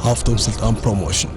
ሃፍቶም ስልጣን ፕሮሞሽን።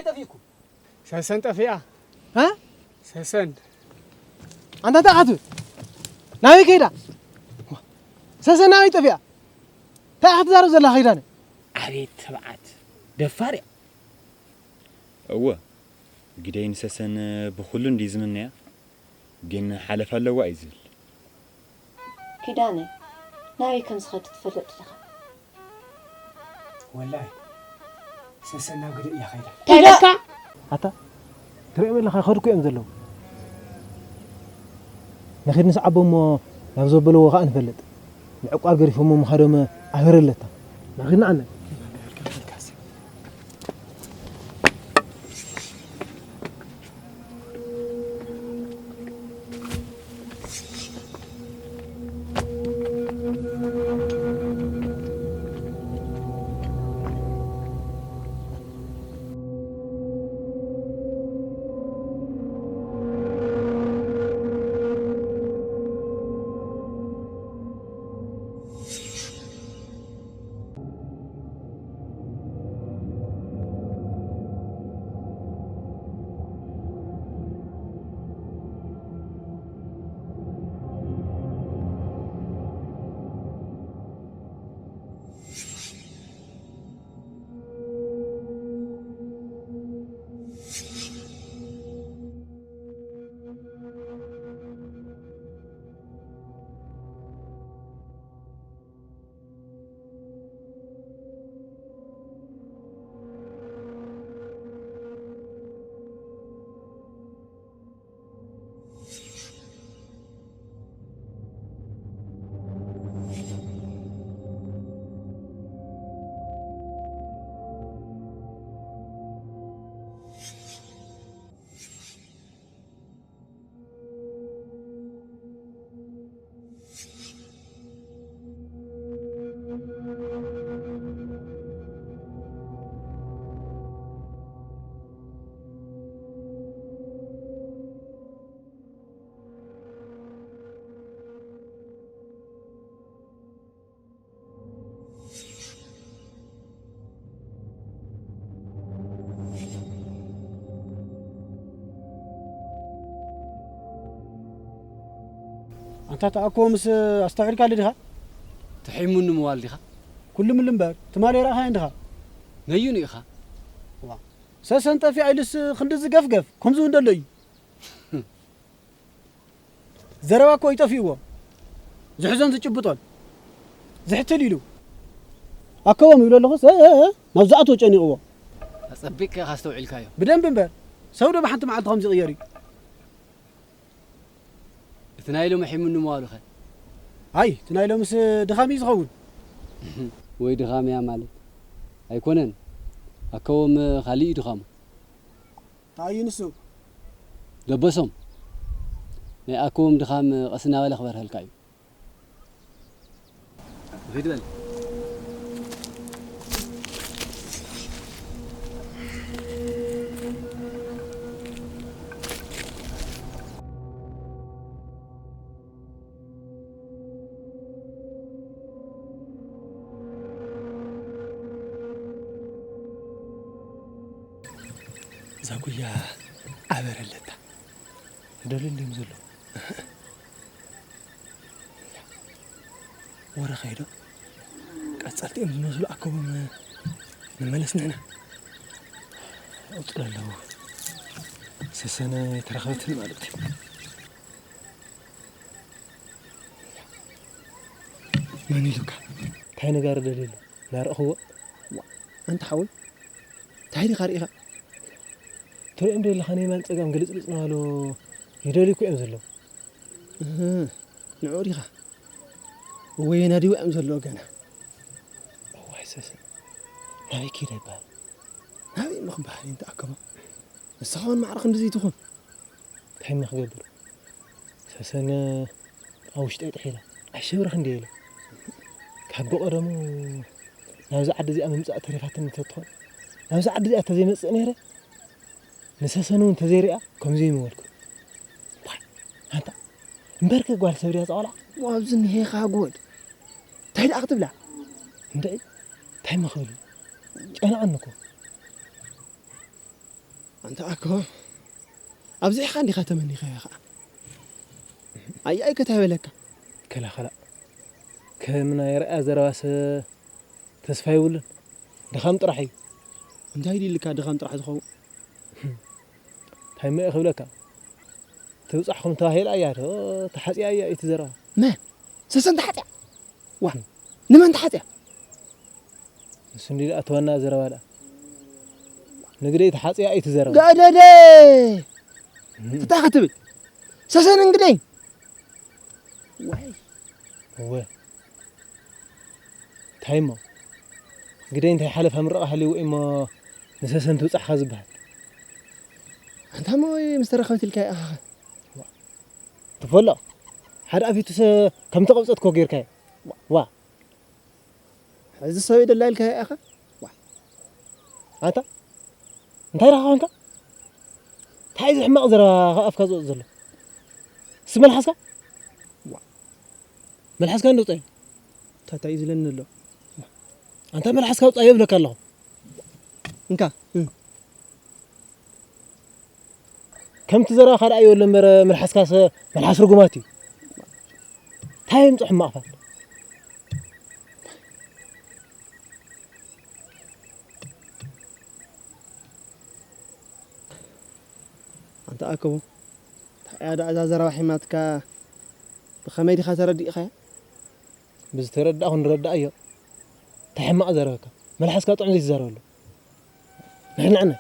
ጠፊእኩም? ሰሰን ጠፊኣ። እ? ሰሰን። ኣንታ እንታይ ኢኻ ትብል? ናበይ ከይዳ? ሰሰን ናበይ ጠፊኣ? እንታይ ኢኻ ትዛረብ ዘለኻ ኪዳነ? ኣቤት ትብዓት። ደፋር እያ። እወ፣ ግደይ ንሰሰን ብኹሉ እንድዩ ዝምነያ፣ ግን ሓለፋ ኣለዋ እዩ ዝብል። ኪዳነ፣ ናበይ ከም ዝኸድ ትፈልጥ ዲኻ? ወላሂ፣ ሰሰን ናብ ግደ እያ ኸይዳ። እንታይ ኢለካ? ኣታ፣ ትሪኦም ኣለኻ፣ ይኸዱ እኮ እዮም ዘለዉ። ንኺድ ንስዓቦም እሞ ናብ ዘበልዎ ኸኣ ንፈልጥ። ንዕቋር ገሪፎሞ ምኻዶም ኣበረ ኣለታ። ናኺድ ንዓና። ኣንታ ተኣኮ ምስ ኣስተውዒልካሉ ዲኻ? ተሒሙኒ ምዋል ዲኻ? ኩሉ ምሉ እምበር፣ ትማሊ ርኣኻየን ዲኻ? ነዩን ኢኻ? ዋ፣ ሰሰን ጠፊኣ ኢሉስ ክንዲ ዝገፍገፍ፣ ከምዚ እውን ደሎ እዩ። ዘረባ እኮ ይጠፍእዎ። ዝሕዞን ዝጭብጦን። ዝሕትል ኢሉ። ኣከቦም ይብሎ ኣለኹስ፣ እ፣ እ፣ እ፣ ናብ ዝኣትዎ ጨኒቕዎ። ኣጸቢቕካ ኢኻ ኣስተውዒልካዮ። ብደንቢ እምበር። ሰብ ዶ ብሓንቲ መዓልቲ ከምዚ ይቕየር እዩ? እቲ ናይ ሎሚ ሒሙኒ ምዋሉኸ? ኣይ፣ እቲ ናይ ሎምስ ድኻም እዩ ዝኸውን። ወይ ድኻም እያ ማለት ኣይኮነን። ኣከቦም ካልእ እዩ ድኻሙ። እንታይ እዩ ንሱ? ደበሶም። ናይ ኣከቦም ድኻም ቀስ እናበለ ክበርሀልካ እዩ። ኺድ በል። እዛ ጉያ ዓበር ኣለታ። ትደልዩ እንድዮም ዘሎ። ወረ ኸይዶ ቀጸልቲ እዮም ዝመስሉ ኣከቦም ንመለስ ንሕና። ኣውፅእ ኣለዉ። ሰሰነ የተረኸበትን ማለት እዩ። መን ኢሉካ? እንታይ ነጋሪ ደልዩ ኣሎ? ናርእኽዎ? ዋ፣ ኣንታ ሓወይ፣ እንታይ ዲኻ ርኢኻ? ትሪኦም ዶ ኣለኻ? ንየማን ጸጋም ግልጽልጽ እናበሉ ይደልዩ እኮ እዮም ዘለዉ። እህ፣ ንዕኡ ዲኻ? እወ፣ የናድዩ እዮም ዘለዉ ገና። እዋይ ሰሰ፣ ናበይ ከይደ ይበሃል? ናበይ እሞ ክበሃል እዩ እንተኣከቦ? ንስኻ እውን ማዕረ ክንድዚ ትኹን። እንታይ እሞ ክገብር? ሰሰን ኣብ ውሽጠይ ጥሒላ። ኣይሸብርኽን ድየ ኢለ። ካብ ብቐደሙ ናብዛ ዓዲ እዚኣ ምምጻእ ተሪፋትኒ እንተትኾን፣ ናብዛ ዓዲ እዚኣ እንተዘይመጽእ ነይረ፣ ንሰሰን እውን እንተዘይሪኣ ከምዚ ኣይምበልኩን። ዋይ፣ ኣንታ እምበርከ ጓል ሰብ ድያ እዛ ቆልዓ? ኣብዚ እኒሄኻ ጎድ። እንታይ ደኣ ክትብላ? እንድዒ፣ እንታይ እሞ ክብል እዩ? ጨነቐኒ እኮ። ኣንታ ኣኮ፣ ኣብዚሕኻ እንዲኻ ተመኒኻዮ ኸኣ። ኣያይ ከ እንታይ በለካ? ከላኸላ። ከም ናይ ርኣያ ዘረባሰ ተስፋ የብሉን። ድኻም ጥራሕ እዩ። እንታይ ኢሉ ኢልካ ድኻም ጥራሕ ዝኸውን? እንታይ እሞ እየ ክብለካ? ትብጻሕኹም ተባሂላ እያ ዶ ተሓጽያ እያ እዩ እቲ ዘረባ። መን? ሰሰን ተሓጽያ? ዋ፣ ንመን ተሓጽያ? ንሱ እንዲ ደኣ እቲ ዋና ዘረባ ደኣ። ንግደይ ተሓጽያ እዩ እቲ ዘረባ። ደደደ! እም። እንታይ ክትብል? ሰሰን እንግደይ? ዋይ። እወ። እንታይ እሞ? ግደይ እንታይ ሓለፋ ምርቓ ሃልይዎ እዩ እሞ ንሰሰን ትብጻሕኻ ዝበሃል? ኣንታ እሞ ምስ ተረኸበት ኢልካ ኢኻ ኸ? ትፈሎ። ሓደ ኣፊቱሰ ከም ተቐብጸት እኮ ጌርካዮ። ዋ። ሕዚ ሰብ የደላ ኢልካ ኢኻ? ዋ። ኣንታ እንታይ ኢኻ ኮንካ? እንታይ እዚ ሕማቕ ዘረባ ካብ ኣፍካ ዝወጽእ ዘሎ? እስቲ መልሓስካ? ዋ። መልሓስካ እንዶ ውጻዮ። እንታይ እዩ ዝለኒ ኣሎ? ኣንታ መልሓስካ ውጻዮ ይብለካ ኣለኹ። እንካ። እ። ከምቲ ዘረባኻ ደኣ ይወሎ እምበር መልሓስካስ መልሓስ ርጉማት እዩ። እንታይ የምጽእ ሕማቕ ፋል? ኣንታ ኣከቦ፣ እንታይ እያ ደኣ እዛ ዘረባ ሒማትካ? ብኸመይ ዲኻ ተረዲእኻያ? ብዝተረዳእኹ ንረዳእዮ። እንታይ ሕማቕ ዘረበካ? መልሓስካ ጥዑም ዘይትዛረበሉ። ንሕንዕነ።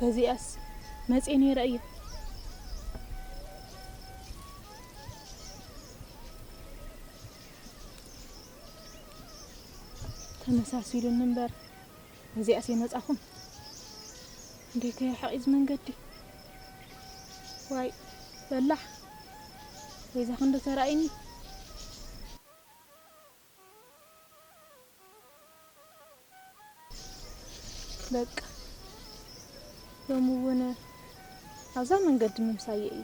በዚኣስ መጽየ ነይረ እየ። ተመሳሲሉኒ እምበር፣ በዚኣስ የመጻኹም። እንዴ ከይርሕቕ እዩ እዚ መንገዲ። ዋይ፣ በላሕ። በይዛኺ እንዶ ተራእይኒ። በቃ፣ ሎሚ እውን ኣብዛ መንገዲ ምምሳየ እዩ።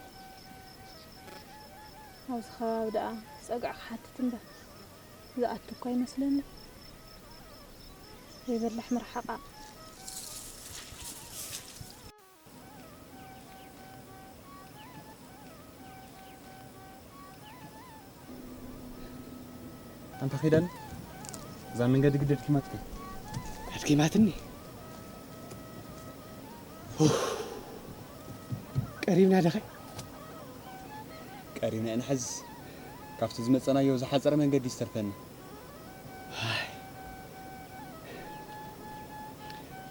ኣብዚ ከባቢ ደኣ ጸግዒ ክሓትት እምበር ዝኣቱ እኳ ኣይመስለንን። ዘይበላሕ ምርሓቓ። ኣንታ ኪዳን፣ እዛ መንገዲ ግዲ ኣድኪማትካ። ኣድኪማትኒ? ኡፍ። ቀሪብና ደኸ? ቀሪብና ኢና። ሕዝ ካብቲ ዝመጸናዮ ዝሓጸረ መንገዲ ዝተርፈና። ኣይ።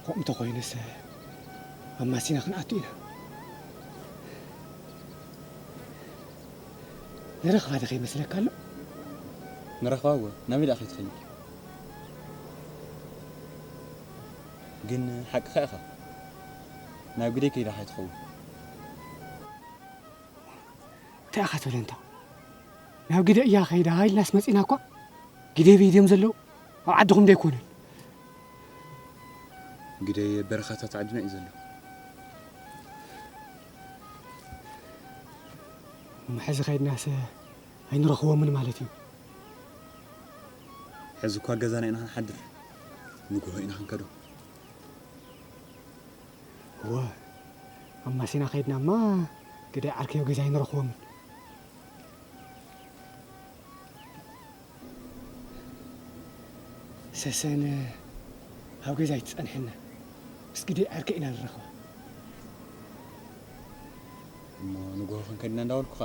ከምኡ እንተኾይኑስ፣ ኣማሲና ክንኣቱ ኢና። ንረኽባ ዶ ከይመስለካ ኣሎ? ንረኽባ እወ፣ ናበይ ደኣ ከይትኸይድ? ግን ሓቅኻ ኢኻ። ናብ ግደይ ከይዳ ከይትኸውን። እንታይ ኢኻ ትብል ኣንታ? ናብ ግደ እያ ከይዳ ኢልናስ መጺና እኳ። ግደ በይ ድዮም ዘለዉ? ኣብ ዓድኹም ዶ ኣይኮነን? ግደ በረኻታት ዓድና እዩ ዘሎ። እሞ ሕዚ ከይድናስ ኣይንረኽቦምን ማለት እዩ። ሕዚ እኳ ገዛና ኢና ክንሓድር፣ ንግሆ ኢና ክንከዶ። እወ፣ ኣማሲና ከይድናማ ግደ ዓርከዮ ገዛ ኣይንረኽቦምን። ሰሰን ኣብ ገዛ ኣይትጸንሐና። ምስ ግደ ዓርከ ኢና ንረኽባ። እሞ ንግሆ ክንከድ ኢና እንዳበልኩኻ።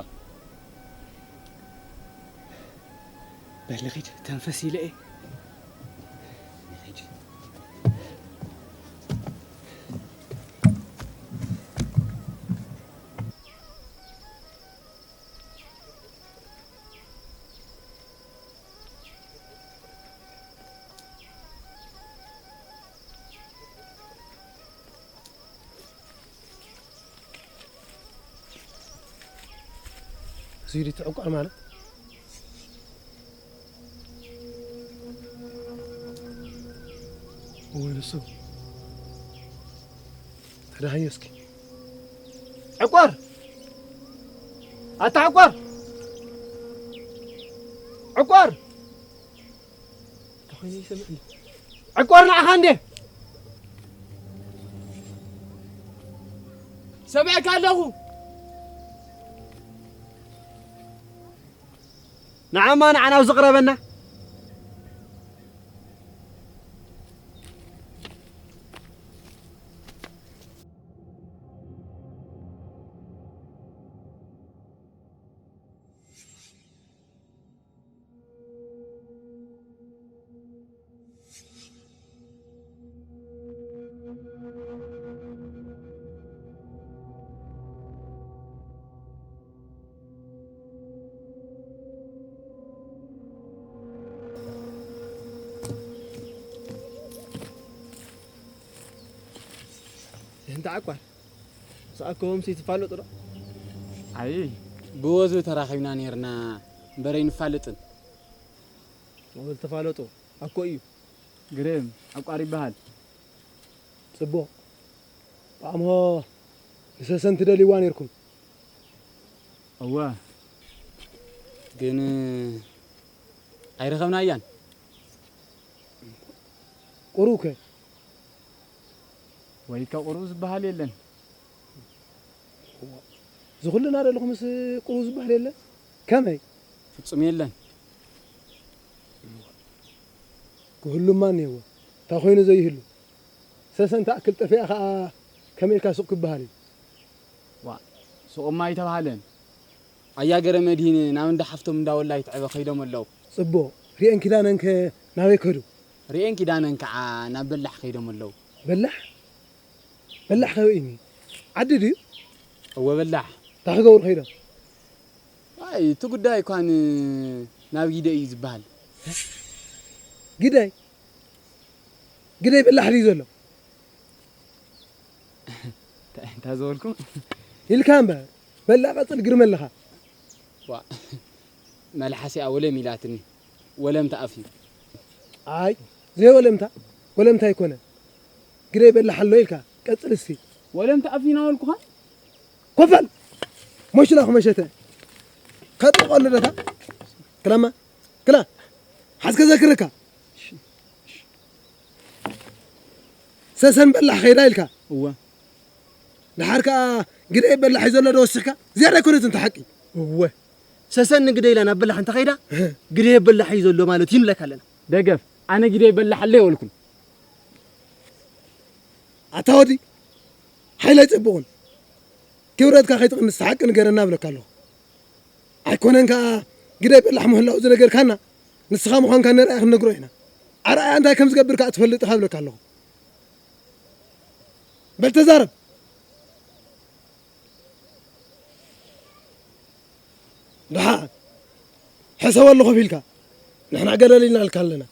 በል ንኺድ፣ ተንፈስ ኢለ እየ። ንኺድ። እዚ ድዩ እቲ ዕቋር ማለት? እወ፣ ንሱ። ተዳሃዮ እስኪ። ዕቋር! ኣታ ዕቋር! ዕቋር! እንታይ ኮይኑ ይሰምዕኒ? ዕቋር ንዓኻ እንዴ? ሰሚዐካ ኣለኹ። ንዓማ ንዓና ኣብዚ ቅረበና። እንተ ዓቋር ዝኣከቦምሲ ትፋለጡ ዶ? ኣይ፣ ብወዝቢ ተራኺብና ኔርና እምበር ኣይንፋለጥን። ወል ተፋለጡ ኣኮ እዩ። ግርም ዓቋር ይበሃል። ጽቡቕ። ብኣምሆ ንሰሰን ትደልይዋ ኔርኩም። እወ። ግን ኣይረኸብናያን። ቁሩብ ከ? ወይከ ቁሩብ ዝበሃል የለን። ዝኹልና ደለኹምስ ቁሩብ ዝበሃል የለን? ከመይ? ፍጹም የለን። ክህሉማ እኒሄዎ። እንታይ ኮይኑ ዘይህሉ? ሰሰን ትኣክል ጠፊኣ ኸኣ ከመይ ኢልካ ሱቕ ክበሃል እዩ? ዋእ፣ ሱቕማ ኣይተባህለን። ኣያ ገረመድሂን ናብ እንዳ ሓፍቶም እንዳ ወላይ ትዕበ ከይዶም ኣለዉ። ጽቡቕ። ሪኤን ኪዳነንከ ናበይ ከዱ? ሪኤን ኪዳነን ከዓ ናብ በላሕ ከይዶም ኣለዉ። በላሕ? በላሕ ከበይኒ ዓዲ ድዩ? እወ በላሕ። እንታይ ክገብሩ ከይዶም? ኣይ እቲ ጉዳይ እኳ ን- ናብ ጊደ እዩ ዝበሃል። ግዳይ ግዳይ በላሕ ድዩ ዘሎ? እንታይ እንታይ ዝበልኩ? ኢልካ እምበር በላ ቀጽል ግርመ ኣለኻ። ዋ መልሓሲኣ ወለም ኢላትኒ። ወለምታ ኣፍ እዩ። ኣይ ዘይ ወለምታ ወለምታ ኣይኮነ። ግዳይ በላሕ ኣሎ ኢልካ ቀጽል እስቲ። ወለምታ ኣፍ ኢና ወልኩኻ። ኮፋል ሞሽላ ክመሸተ ከጥቆሉ ደታ ክላማ ክላ ሓዝከ ዘክረካ ሰሰን በላሕ ከይዳ ኢልካ እወ ድሓር ከኣ ግደ በላሕ እዩ ዘሎ ዶ ወሲኽካ ዝያዳ ኣይኮነትን እቲ ሓቂ እወ ሰሰን ንግደ ኢላ ናብ በላሕ እንተ ኸይዳ ግደ በላሕ እዩ ዘሎ ማለት እዩ ንብለካ ኣለና። ደገፍ ኣነ ጊደ ይበላሕ ኣሎ ይወልኩን። ኣታ ወዲ ሓይሊ ኣይጸብቑን ክብረትካ ከይትቕንስ ሓቂ ንገረና እብለካ ኣለኹ። ኣይኮነን ከኣ ግደ በላሕ ምህላው ዝነገርካና ንስኻ ምዃንካ ነርኣያ ክንነግሮ ኢና። ኣርኣያ እንታይ ከም ዝገብር ከኣ ትፈልጥ ኢኻ እብለካ ኣለኹ። በል ተዛረብ። ደሓ ሕሰበሉ ኮፍ ኢልካ ንሕና ገለል ኢልናልካ ኣለና።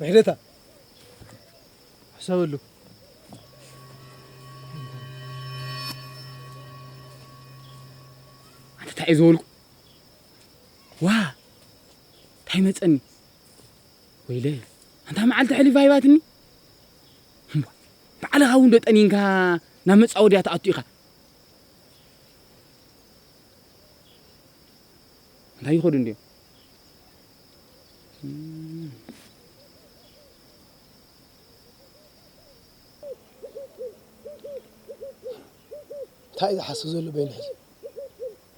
ምሕደታ ሕሰበሉ። ኣንተ እንታይ እዩ ዝበልኩ? ዋ እንታይ መጸኒ? ወይለ ኣንታ መዓልቲ ሕሊፋ ሂባትኒ። እምቧ፣ ባዕልኻ እውን ዶ ጠኒንካ ናብ መጻወድያ ትኣቱ ኢኻ? እንታይ ይኸዱ እንድዮም? እንታይ እዩ ዝሓስብ ዘሎ በይኑ ሕዚ?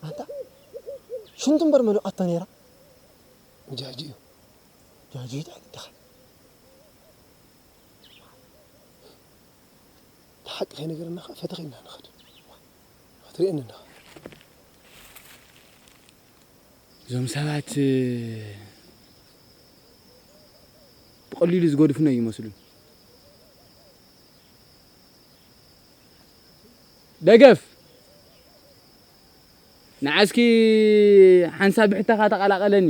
ኣንታ ሽንቱ እምበር መሊቋቶ ነይራ። ጃጂ እዩ። ጃጂ ትሕት ኢኻ። እቲ ሓቂ ከይነገረና ከዓ ፈተኽ ኢልና ንኸድ። ክትርእየኒ ኣለኻ። እዞም ሰባት ብቐሊሉ ዝገድፉና ይመስሉን። ደገፍ ንዓስኪ ሓንሳብ ብሕተኻ ተቐላቐለኒ።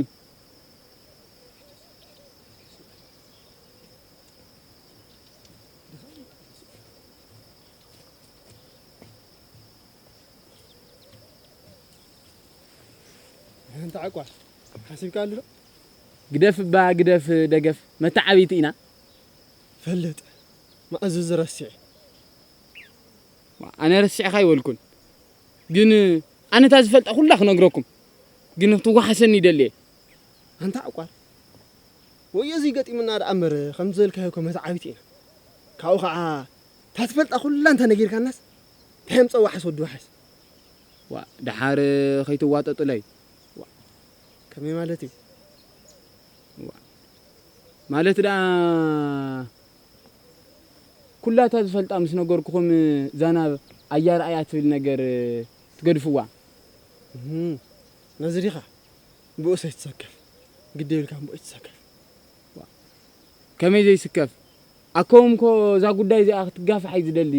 እንተ ዓቋር ሓሲብካ ኣሉ ዶ? ግደፍ እባ ግደፍ ደገፍ መተዓቢቲ ኢና። ፈልጥ መኣዙ ዝረስዕ ኣነ ረሲዕኻ ይበልኩን ግን ኣነ እታ ዝፈልጣ ኩላ ክነግረኩም ግን ክትወሓሰኒ ይደልየ። ኣንታ ዕቋር ወዮ እዚ ገጢሙና ደኣ እምበር ከምቲ ዝበልካዮ እኮ መተዓቢቲ ኢና። ካብኡ ኸዓ እታ ትፈልጣ ኩላ እንተ ነጊርካናስ እንታይ ምጸ ወሓስ ወዲ ወሓስ። ዋ ደሓር ከይትዋጠጡለይ። ከመይ ማለት እዩ? ማለት ደኣ ኩላታ ዝፈልጣ ምስ ነገርኩኹም ዛና ኣያ ረኣያ ትብል ነገር ትገድፍዋ። ነዚ ዲኻ ብኡስ ኣይትሰከፍ፣ ግዲ የብልካን ብኡ ኣይትሰከፍ። ከመይ ዘይስከፍ ኣከውም ኮ እዛ ጉዳይ እዚኣ ክትጋፋሕ እዩ ዝደሊ።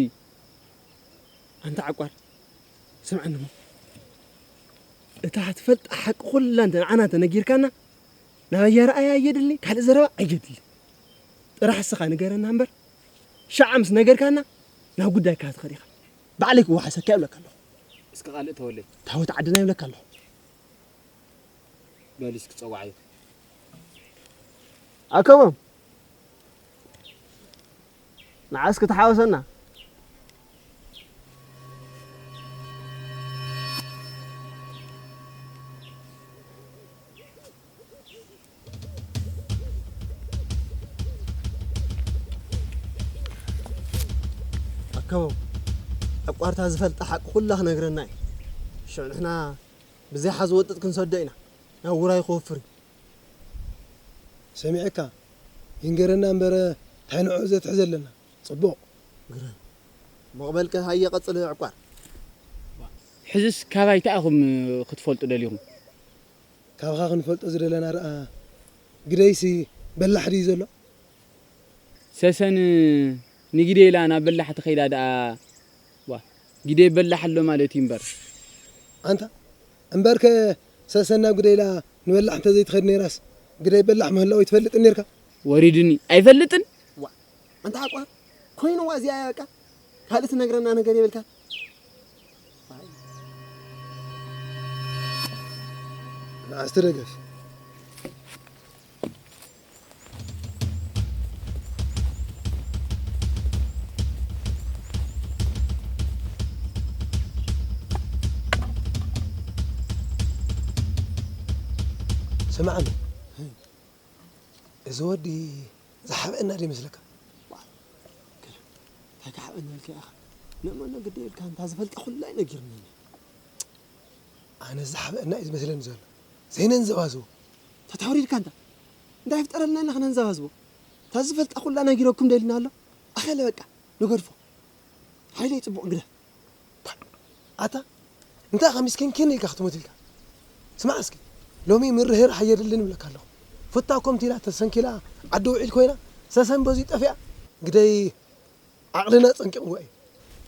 ኣንታ ዓቋር ስምዓኒ እሞ እታ ክትፈልጣ ሓቂ ኩላ እንተ ንዓና እንተ ነጊርካና ናብ ኣያረኣያ ኣየድሊ ካልእ ዘረባ ኣየድሊ። ጥራሕ እስኻ ንገረና እምበር ሻዓ ምስ ነገርካና ናብ ጉዳይካ ትኸድ ኢኻ። ባዕለይ ክወሓሰካ ይብለካ ኣለኹ። እስኪ ካልእ ተወለይ። ታቦት ዓድና ይብለካ ኣለኹ። በል እስኪ ጸዋዓዮ። ኣከቦም ንዓ እስኪ ተሓወሰና። ኣከቦም ኣቋርታ ዝፈልጣ ሓቂ ኩላ ክነግረና እዩ። ሽዑ ንሕና ብዘይ ሓዚ ወጥጥ ክንሰዶ ኢና። ናብ ውራይ ክወፍር እዩ። ሰሚዐካ ይንገረና እምበረ እንታይ ንዑ ዘትሕዘለና። ጽቡቕ። ግረም። ሞቕበልከ ሃየ ቀጽል ዕቋር። ሕዝስ ካባይ እንታይ ኢኹም ክትፈልጡ ደሊኹም? ካብኻ ክንፈልጦ ዝደለና ደኣ ግደይሲ በላሕ ድዩ ዘሎ? ሰሰን ንግደይ ኢላ ናብ በላሕ ተኸይዳ ደኣ፣ ዋ፣ ግደይ በላሕ ኣሎ ማለት እዩ እምበር። ኣንታ እምበርከ ሰሰን ናብ ግደይ ኢላ ንበላሕ እንተዘይትኸድ ነይራስ፣ ግደይ በላሕ ምህላው ይትፈልጥን ነይርካ? ወሪድኒ ኣይፈልጥን። ዋ፣ ኣንታ ሓቋ ኮይንዋ እዚኣ እያ በቃ። ካልእ ትነግረና ነገር የብልካ። ንኣስቲ ደገፍ። ስማዕኒ፣ እዚ ወዲ ዝሓብአና ዶ ይመስለካ? እንታይ ክሓብአና ኢልካ ኢኻ? ንእመኖ ግዲ ኢልካ እንታ ዝፈልጣ ኩላ እዩ ነጊርኒ። ኣነ ዝሓብአና እዩ ዝመስለኒ ዘሎ። ዘይነንዘባዝቦ። ተታውሪድካ እንታ እንታይ ይፍጠረልና ኢልና ክነንዘባዝቦ? እታ ዝፈልጣ ኩላ ነጊረኩም ደልና ኣሎ። ኣኸለ በቃ ንገድፎ። ሓይለይ ጽቡቕ ግደ። ኣታ እንታይ ካብ ምስኪን ኪን ኢልካ ክትሞት ኢልካ? ስማዕ እስኪ፣ ሎሚ ምርህራህ የድልን እብለካ ኣለኹ። ፉታ ኮምቲላ ተሰንኪላ ዓዲ ውዒል ኮይና ሰሰን በዚ ጠፊኣ ግደይ ዓቕልና ጸንቂቕዎ እዩ።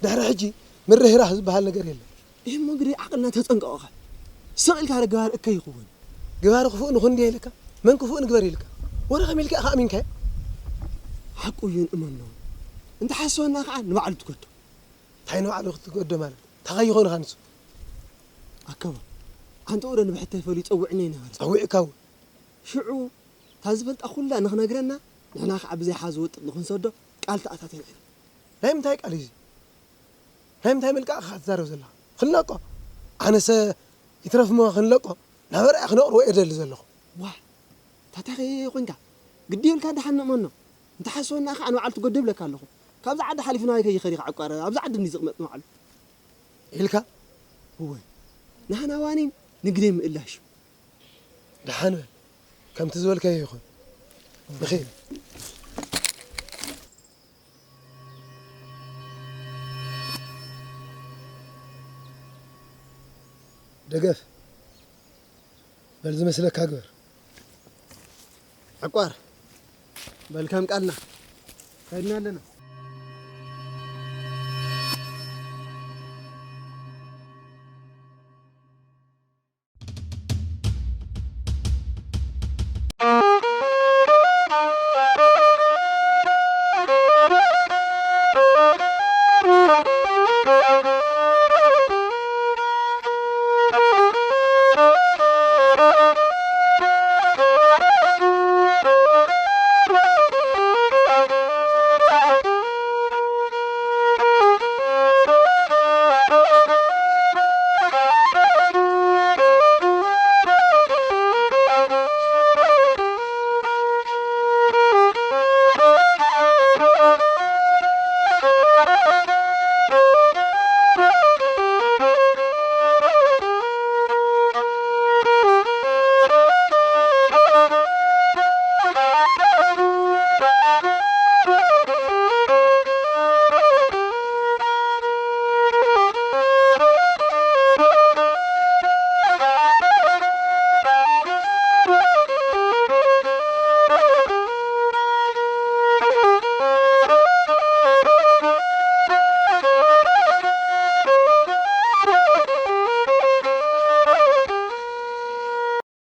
ድሕሪ ሕጂ ምርህራህ ዝበሃል ነገር የለን። እሞ ግደይ ዓቕልና ተጸንቀቑ ኸ? ስቕ ኢልካ ዶ ግባር እከይ ይኸውን? ግባር ክፉእ ንኹን እንዲየ ኢልካ? መን ክፉእ ንግበር ኢልካ? ወረ ከመይ ኢልካ ኢኻ ኣሚንካዮ? ሓቁ እዩ ንእመኖ። እንተሓሰወና ኸዓ ንባዕሉ ትገዶ። እንታይ ንባዕሉ ክትገዶ ማለት? እንታይ ከይኾንኻ ንሱ? ኣከባ፣ ኣንተ ወረ ንብሕተይ ፈልዩ ጸውዕኒ ይነበረ። ጸዊዕካ እውን? ሽዑ፣ እታ ዝፈልጣ ኩላ ንኽነግረና፣ ንሕና ኸዓ ብዘይ ሓዚ ወጥጥ ንኽንሰዶ ቃል ተኣታቲና ኢና። ናይ ምንታይ ቃል እዩ እዚ? ናይ ምንታይ ምልቃቕ ኢኻ ትዛረብ ዘለኻ? ክንለቆ። ኣነሰ ይትረፍ እሞ ክንለቆ። ናብ ኣርኣያ ክነቕርቦ እየ ደሊ ዘለኹ። ዋ፣ ታታኺ ኮንካ። ግዲ ይብልካ ደሓን ንእመኖ። እንተሓስወና ኸዓ ንባዕሉ ትገዶ ይብለካ ኣለኹ። ካብዛ ዓዲ ሓሊፉ ናበይ ከይኸድ ኢኻ ዕቋር? ኣብዛ ዓዲ እንዲ ዝቕመጥ ንባዕሉ። ኢልካ? እወ። ናህና ዋኒን ንግደይ ምእላሽ እዩ። ደሓን በል። ከምቲ ዝበልካዮ ይኹን። ንኺድ። ደገፍ። በል ዝመስለካ ግበር። ዕቋር። በል ከም ቃልና። ከድና ኣለና።